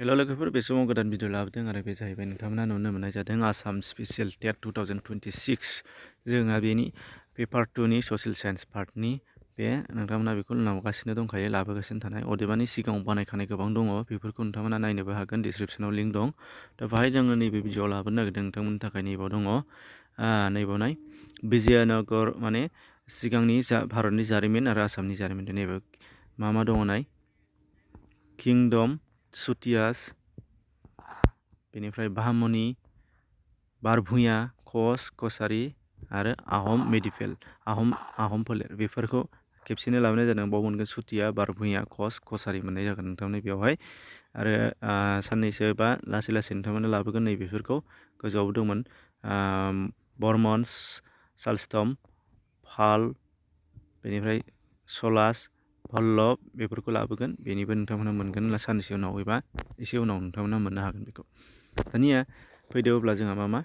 हेल' लोगोफोर, बे समाव गोदान भिडिअ लाबोदों आरो बे जाहैबाय नोंथांमोना नुनो मोननाय जादों आसाम स्पेसियेल टेट 2026 जोंहा बेनि पेपार 2नि ससियेल साइन्स पार्टनि बे नोंथांमोना बेखौ नुगासिनो दंखायो, लाबोगासिनो थानाय अदेबानि सिगाङाव बानायखानाय गोबां दङ, बेफोरखौ नोंथांमोना नायनोबो हागोन। डिसक्रिपसनाव लिंक दं। दा बाहाय जोङो नैबे भिडिअआव लाबोनो नागिरदों नोंथांमोननि थाखाय। नैबाव दङ नैबावनाय विजयनगर, माने सिगांनि भारतनि जारिमिन आरो आसामनि जारिमिन। नैबे मा दङ नाय, किंडम, सुतियास, बेनिफ्राय बाहामनि, बारभुंया, कच, कछारी आरो आहम मेडिभेल, आहम फोलेर, बेफोरखौ खेबसेनो लाबोनाय जादों। बाव मोनगोन सुतिया, बारभुंया, कच, कछारी मोननाय जागोन नोंथांमोननि बेवहाय। आरो साननैसो बा लासै लासै नोंथांमोना लाबोगोन नैबेफोरखौ। गोजौआव दंमोन बर्मन, सालस्टम, पाल, बेनिफ्राय सलास, भल्लभ, बेफोरखौ लाबोगोन। बेनिबो नोंथांमोना मोनगोन साननैसो उनाव एबा एसे उनाव नोंथांमोना मोननो हागोन बेखौ। दानिया फैदो अब्ला जोंहा मा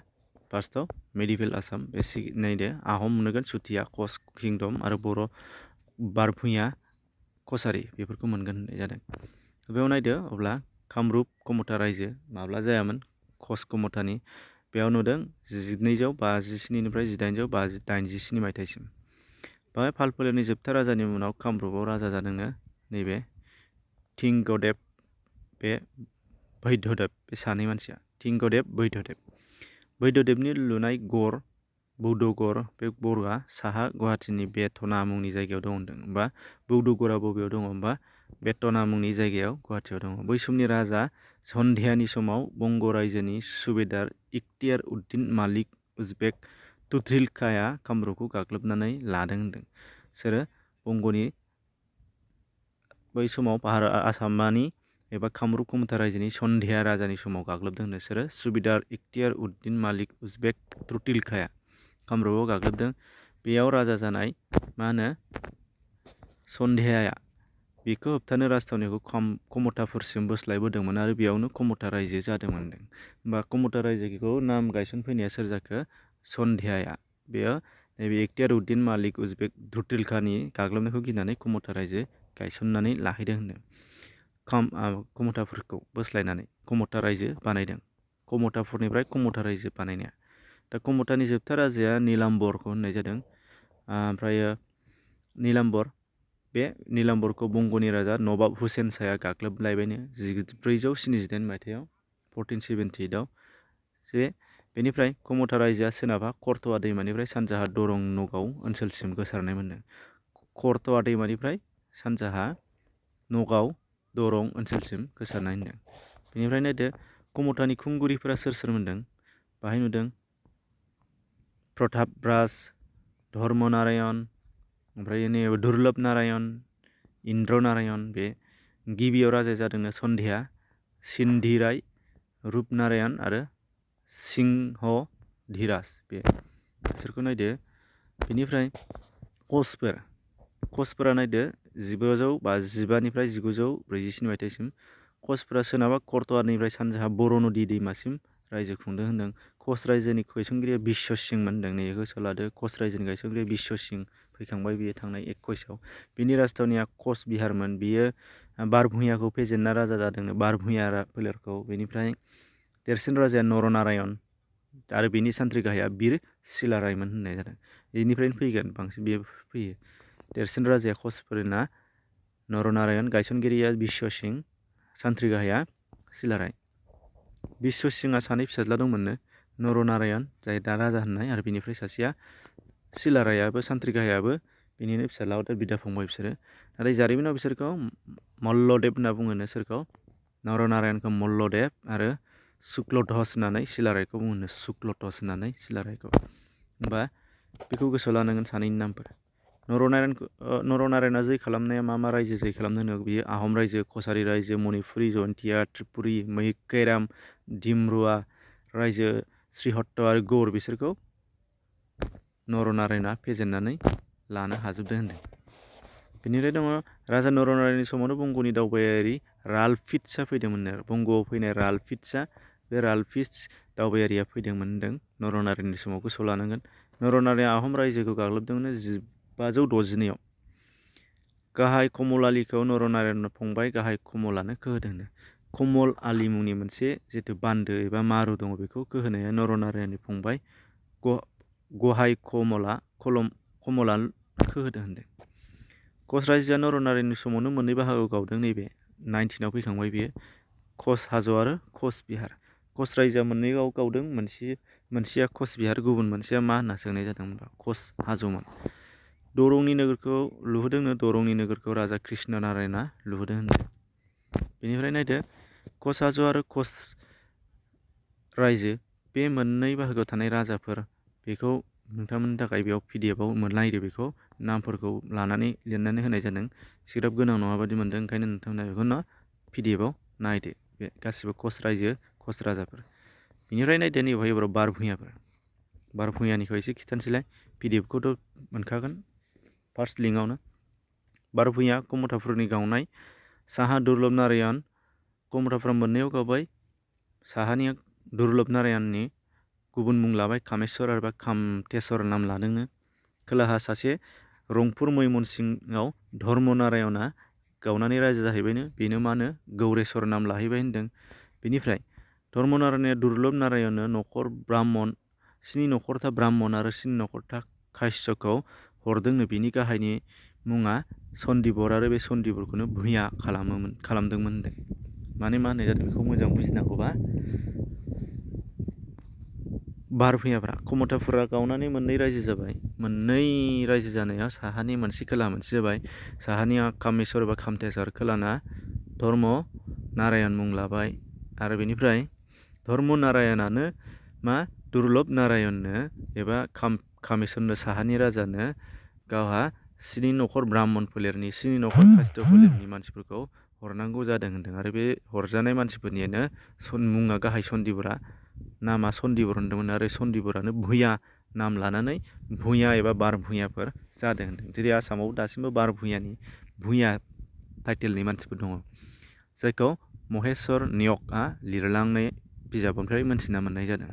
फार्स्टआव मेडिभेल आसाम, बे नायदो आहम मोनगोन, सुतिया, कच, किंडम आरो बर' बारभुंया, कछारी, बेफोरखौ मोनगोन होननाय जादों। बेयाव नायदो अब्ला कामरुप कमथा रायजो माब्ला जायामोन, कच कमथानि, बेयाव नुदों 1257निफ्राय 1887 मायथाइसिम। बेवहाय पाल फोलेरनि जोबथा राजानि उनाव कामरुपआव राजा जादोंनो नैबे थिंगदेब, बे बैध्यदेब, बे सानै मानसिया थिंगदेब, बैध्यदेबनि लुनाय गड़, बौद्धगड़, बे गड़आ साहा गुवाहाटीनि बेतना मुंनि जायगायाव दं होनदों। होमबा बौद्धगड़आ बबेयाव दङ होमबा बेतना मुंनि जायगायाव गुवाहाटीयाव दङ। बै समनि राजा सन्ध्यानि समाव बंग रायजोनि सुबेदार इख्तियार उद्दीन मालिक उजबेक तुघ्रिलखाया कामरुपखौ गाग्लोबनानै लादों होनदों। सोरो बंगनि बै समाव आसामानि एबा कामरुप कमथा रायजोनि सन्ध्या राजानि समाव गाग्लोबदों होनदों। सोरो सुबेदार इख्तियार उद्दीन मालिक उजबेक तुघ्रिलखाया कामरुपआव गाग्लोबदों। बेयाव राजा जानाय सन्ध्याया बेखौ होबथानो राजथावनिखौ कमथापुरसिम बोस्लायबोदोंमोन आरो बेयावनो कमथा रायजो जादोंमोन होनदों। होमबा कमथा रायजोखौ नाम गायसनफैनाया सोर जाखो, सन्ध्याया। बेयो नैबे इख्तियार उद्दीन मालिक उजबेक तुघ्रिलखानि गाग्लोबनायखौ गिनानै कमथा रायजो गायसननानै लाहैदों होनदों। कमथापुरखौ बोस्लायनानै कमथा रायजो बानायदों। कमथापुरनिफ्राय कमथा रायजो बानायनाया। दा कमथानि जोबथा राजाया नीलाम्बरखौ होननाय जादों। ओमफ्राय नीलाम्बर, बे नीलाम्बरखौ बंगनि राजा नवाब हुसेन शाहया गाग्लोबलायबायनो 1478 मायथाइयाव, 1478आव। बेनिफ्राय कमथा रायजोआ सोनाबहा करत'वा दैमानिफ्राय सानजाहा दरं नगाव ओनसोलसिम गोसारनाय मोनदों। करत'वा दैमानिफ्राय सानजाहा नगाव दरं ओनसोलसिम गोसारनाय होनदों। बेनिफ्राय नायदो कमथानि खुंगुरिफोरा सोर सोर मोनदों। बाहाय नुदों प्रतापराज, धर्मनारायण, ओमफ्राय नैबे दुर्लभ नारायण, इन्द्र नारायण। बे गिबियाव राजाया जादोंनो सन्ध्या, सिन्धिराय, रुपनारायण आरो सिंहधीराज, बे बिसोरखौ नायदो। बेनिफ्राय कचफोरा नायदो 1555निफ्राय 1947 मायथाइसिम। कचफोरा सोनाबहा करत'वानिफ्राय सानजाहा बर' नदि दैमासिम रायजो खुंदों होनदों। कच रायजोनि गायसनगिरिया बिश्व सिंहमोन होनदों। नै गोसोआव लादो, कच रायजोनि गायसनगिरिया बिश्व सिंह फैखांबाय, बियो थांनाय 21आव। बिनि राजथावनिया कच बिहारमोन। बियो बारभुंयाखौ फेजेनना राजा जादोंनो, बारभुंया फोलेरखौ। बेनिफ्राय देरसिन राजाया नरनारायण आरो बिनि सान्थ्रि गाहाया बिर सिलारायमोन होननाय जादों। बेनिफ्रायनो फैगोन बांसिन, बेयो फैयो। देरसिन राजाया कचफोरना नरनारायण, गायसनगिरिया बिश्व सिंह, सान्थ्रि गाहाया सिलाराय। बिश्व सिंहआ सानै फिसाज्ला दंमोननो, नरनारायण जाय दा राजा होननाय, आरो बिनिफ्राय सासेया सिलारायाबो, सान्थ्रि गाहायाबो बिनिनो फिसाज्ला, बिदा फंबाय बिसोरो। नाथाय जारिमिनाव बिसोरखौ मल्लदेब होनना बुङोनो। सोरखौ? नरनारायणखौ मल्लदेब आरो शुक्लध्वज होननानै सिलारायखौ बुङोनो, शुक्लध्वज होननानै सिलारायखौ। होमबा बेखौ गोसोआव लानांगोन सानैनि नामफोर। नरनारायणआ जै खालामनाया मा रायजो जै खालामदों होनो, बियो आहम रायजो, कछारी रायजो, मणिपुरी, जयन्तिया, त्रिपुरी, मैक्केराम, डिमरुआ रायजो, श्रीहट्ट आरो गौड़, बिसोरखौ नरनारायणआ फेजेननानै लानो हाजोबदों होनदों। बेनिफ्राय दङ राजा नरनारायणनि समावनो बंग'नि दावबायारि रालफिट्जआ फैदोंमोननो। बंग'आव फैनाय रालफिट्जआ, बे रालफिट्ज दावबायारिया फैदोंमोन होनदों नरनारायणनि समाव। गोसोआव लानांगोन। नरनारायणआ आहम रायजोखौ गाग्लोबदोंमोन 1562। गाहाय कमलालीखौ नरनारायणनि फंबाय गाहाय कमलानो होदोंनो। कमल आली मुंनि मोनसे जितु बान्दो एबा मारु दङ बेखौ गोहोनाया नरनारायणनि फंबाय गहाय कमला खोहोदों होनदों। कच रायजोआ नरनारायणनि समावनो मोननै बाहागोआव गावदों। नैबे 19आव फैखांबाय बेयो कच हाजो आरो कच बिहार। कच रायजोआ मोननैआव गावदों, मोनसेया कच बिहार, गुबुन मोनसेया मा होनना सोंनाय जादोंमोनबा कच हाजोमोन। दरंनि नोगोरखौ लुहोदोंनो दरंनि नोगोरखौ राजा कृष्ण नारायणआ लुहोदों होनदों। बेनिफ्राय नायदो कच हाजो आरो कच रायजो बे मोननै बाहागोआव थानाय राजाफोर बेखौ नोंथांमोननि थाखाय बेयाव PDFआव नायदो, बेखौ नामफोरखौ लानानै लिरनानै होनाय जादों। सिग्राब गोनां नङा बादि मोनदों, ओंखायनो नोंथांमोना बेखौनो PDFआव नायदो। बे गासिबो कच रायजो कच राजाफोर। बेनिफ्राय नायदो नैबेहाय एबाराव बारभुइयाफोर। बारभुइयानिखौ एसे खिथानोसैलाय, PDFखौथ' मोनखागोन फार्स्ट लिंकआवनो। बारभुइया कमथाफोरनि गावनाय। साहा दुर्लभ नारायण। कमथाफोरा मोननैआव गावबाय। साहानिया दुर्लभ नारायणनि गुबुन मुं लाबाय कामेस्वर आरो कामथेश्वर नाम लादोंनो। खोलाहा सासे रंपुर मैमनसिंहआव धर्म नारायणआ गावनानै राजा जाहैबायनो, बेनो मा होनो गौरेश्वर नाम लाहैबाय होनदों। बेनिफ्राय धर्म नारायणआ दुर्लभ नारायणनो न'खर ब्राह्मण, 7 न'खरथा ब्राह्मण आरो 7 न'खरथा काश्यपखौ हरदोंनो। बिनि गाहायनि मुङा सन्दिबर आरो बे सन्दिबरखौनो भुइया खालामदोंमोन होनदों। माने मा होननाय जादों बेखौ मोजां बुजिनांगौबा, बारभुइयाफ्रा कमथाफोरा गावनानै मोननै रायजो जाबाय। मोननै रायजो जानायाव साहानि मोनसे खोला मोनसे जाबाय। साहानिया कामेश्वर एबा कामथेश्वर, खोलाना धर्म नारायण मुं लाबाय। आरो बेनिफ्राय धर्म नारायणानो मा दुर्लभ नारायणनो एबा कामेश्वरनो साहानि राजानो गावहा 7 न'खर ब्राह्मण फोलेरनि 7 न'खर काश्यप फोलेरनि मानसिफोरखौ हरनांगौ जादों होनदों। आरो बे हरजानाय मानसिफोरनिनो मुङा गाहाय सन्दिबरा, नामा सन्दिबर होनदोंमोन। आरो सन्दिबरानो भुइया नाम लानानै भुइया एबा बारभुइयाफोर जादों होनदों। जेरै आसामाव दासिमबो बारभुइयानि भुइया टाइटेलनि मानसिफोर दङ, जायखौ महेश्वर नियकआ लिरलांनाय बिजाबनिफ्राय मोनथिना मोननाय जादों।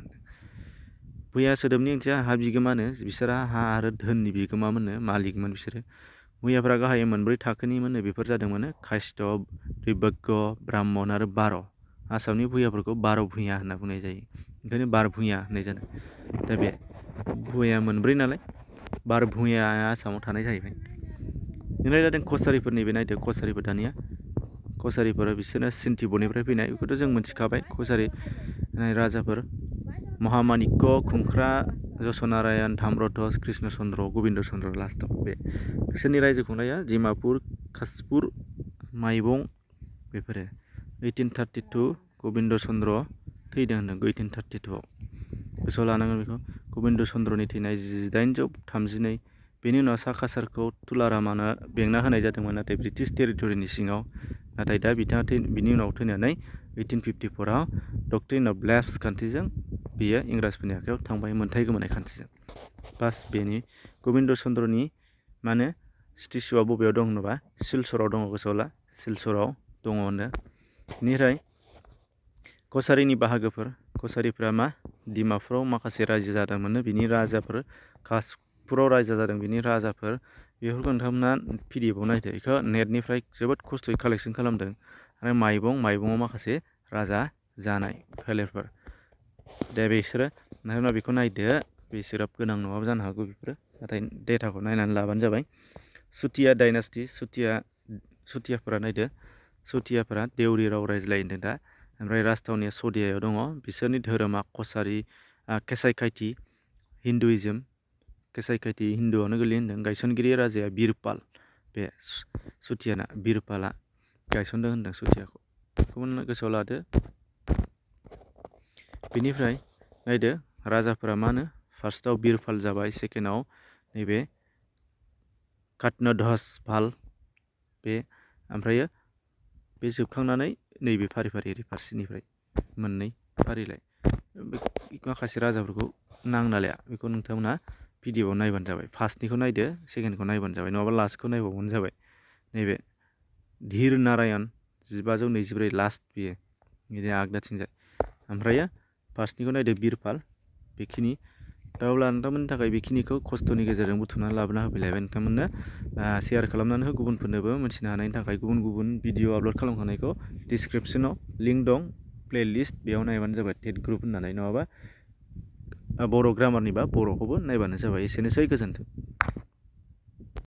भुइया सोदोबनि ओंथिया हा बिगोमानो, बिसोरहा हा आरो धोननि बिगोमामोननो, मालिकमोन बिसोरो। भुइयाफ्रा गाहायै मोनब्रै थाखोनिमोननो, बेफोर जादोंमोन काश्यप, दैबज्ञ, ब्राह्मण आरो बार'। आसामनि भुइयाफोरखौ बार' भुइया होनना बुंनाय जायो, ओंखायनो बार भुइया होननाय जादों। दा बे भुइया मोनब्रै नालाय बार भुइयाया आसामाव थानाय जाहैबाय। बेनिफ्राय जादों कछारिफोरनि, बे नायदो कछारिफोर दानिया। कछारिफोरा बिसोरना चिन तिब्बतनिफ्राय फैनाय, बेखौथ' जों मिथिखाबाय। कछारि राजाफोर महामानिक्य, खुंख्रा, यशनारायण, ताम्रध्वज, कृष्ण चन्द्र, गबिन्द चन्द्र लास्टआव। बे बिसोरनि रायजो खुंनाया डिमापुर, खासपुर, माइबं बेफोरो। 1832 गबिन्द चन्द्र थैदों होनदों, 1832आव। गोसोआव लानांगोन बेखौ। गबिन्द चन्द्रनि थैनाय 1832। बेनि उनाव सा काछारखौ तुलारामानो बेंना होनाय जादोंमोन, नाथाय ब्रिटिश टेरिटरिनि सिङाव। नाथाय दा बिथाङा बिनि उनाव थैनानै 1854आव डक्ट्रिन अफ लेप्स खान्थिजों बियो इंराजफोरनि आखायाव थांबाय, मोनथाय गोमानाय खान्थिजों। बास बेनि गबिन्द चन्द्रनि मा होनो स्टेचुआ बबेयाव दं होनोबा सिलचराव दङ, गोसोआव ला, सिलचराव दङ होनो। बेनिफ्राय कछारिनि बाहागोफोर, कछारिफ्रा मा डिमापुराव माखासे रायजो जादोंमोननो, बिनि राजाफोर। खासपुराव रायजो जादों बिनि राजाफोर। बेफोरखौ नोंथांमोना PDFआव नायदो, बेखौ नेटनिफ्राय जोबोद खस्थ'यै कालेक्सन खालामदों। आरो माइबंआव माखासे राजा जानाय फोलेरफोर। दा बिसोरो नोंथांमोना बेखौ नायदो, बिसोरो गोनां नङाबो जानो हागौ बेफोरो, नाथाय डेटाखौ नायनानै लाबानो जाबाय। चुटिया डाइनास्टि, चुटियाफोरा नायदो, चुटियाफोरा देउरि राव रायज्लायो होनदों दा। ओमफ्राय राजथावनिया सदियायाव दङ। बिसोरनि धोरोमा कछारि, केसाइ खायथि, हिन्दुइज्म। केसाइ खायथि हिन्दुआवनो गोलैयो होनदों। गायसनगिरि राजाया बिरपाल, बे चुटियाना बिरपाला गायसनदों होनदों चुटियाखौ। बेखौबो गोसोआव लादो। बेनिफ्राय नायदो राजाफोरा मा होनो, फार्स्टआव बिरपाल जाबाय, सेकेन्डआव नैबे काटनध्वज पाल, बे ओमफ्रायो बे जोबखांनानै नैबे फारि ओरै फारसेनिफ्राय मोननै फारिलाइ। माखासे राजाफोरखौ नांलाया, बेखौ नोंथांमोना PDFआव नायबानो जाबाय। फार्स्टनिखौ नायदो, सेकेन्डखौ नायबानो जाबाय, नङाबा लास्टखौ नायबावबानो जाबाय। नैबे धीर नारायण 1524 लास्ट, बियो बिदि आगदाथिंजाय। ओमफ्रायो फार्स्टनिखौ नायदो बिरपाल, बेखिनि दा अब्ला नोंथांमोननि थाखाय बेखिनिखौ खस्थ'नि गेजेरजों बुथुमनानै लाबोना होफैलायबाय नोंथांमोननो शेयार खालामनानै हो गुबुनफोरनोबो मोनथिनो हानायनि थाखाय गुबुन भिडिअ आपल'ड खालामखानायखौ डिसक्रिपसनाव लिंक दं प्लेलिस्ट बेयाव नायबानो जाबाय टेट ग्रुप होननानै नङाबा बर' ग्रामारनिबा बर'खौबो नायबानो जाबाय एसेनोसै गोजोन्थों।